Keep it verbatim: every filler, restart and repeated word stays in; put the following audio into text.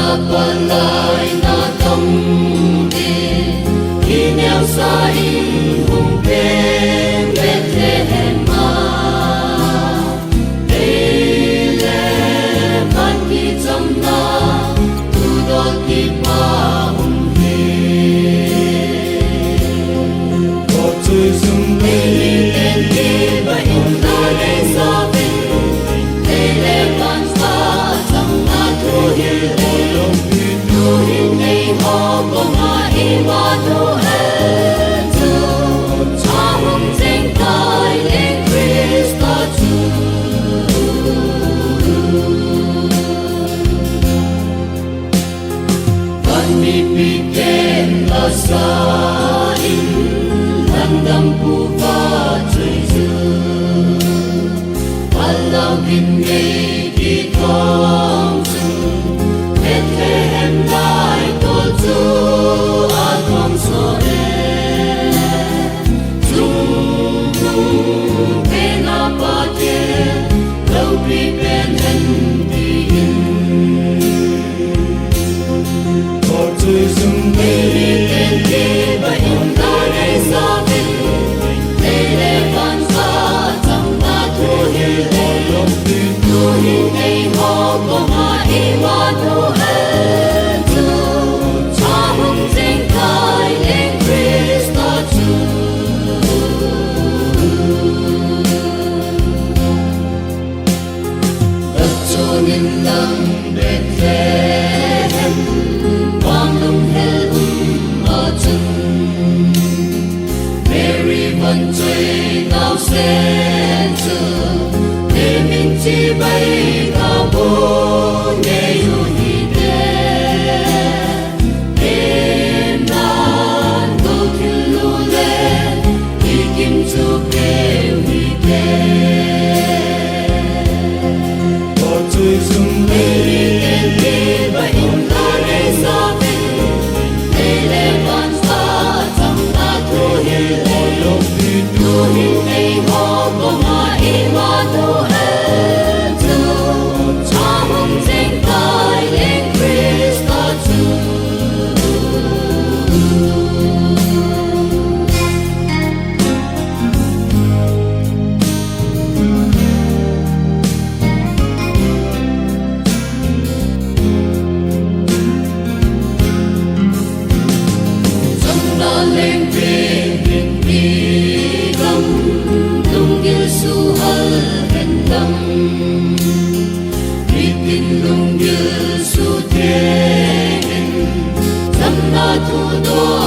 Palai na tong di, i neo sa in hung pen Bethlehem a. Ei le van kicham na, tu dol kipa um hi. Ko chui zum nei ni ten ki ba in na nei sa vin. Ei le van sa chang na tu hi ei. Tu hi nei ho ko ma Emmanuel chu. Cha hung jing tai ling Krista chu. Van mipi ten la sa in, van dam pu va chui chu. Alau gin ngei ki thong chu, Bethlehem lai tol chu a thong so e. Chung pen a Pathen, loupi pen hen ti in. Ko chui zum nei ni ten ki ba in na nei sa vin. Ei le van sa chang na tu hi ei. Tu hi nei ho ko ma Emmanuel chu. Cha hung jing tai ling Krista chu. Chun in lang Bethlehem, bang lung hel um a chun. Mary van choi nau sen chu, te min chi bai ka bu ngei u hi te. Ken nan ko thil lu le, i kim chu keu hi te. Ko chui zum nei ni ten ki ba in na nei sa vin. Ei le van sa chang na tu hi ei. Tu hi nei ho ko ma Emmanuel chu. Cha hung jing tai ling Krista chu. Chang na leng pen min mi gam, lunggil suhal hen lang. Mitin lunggil sutengin, chamna thu dol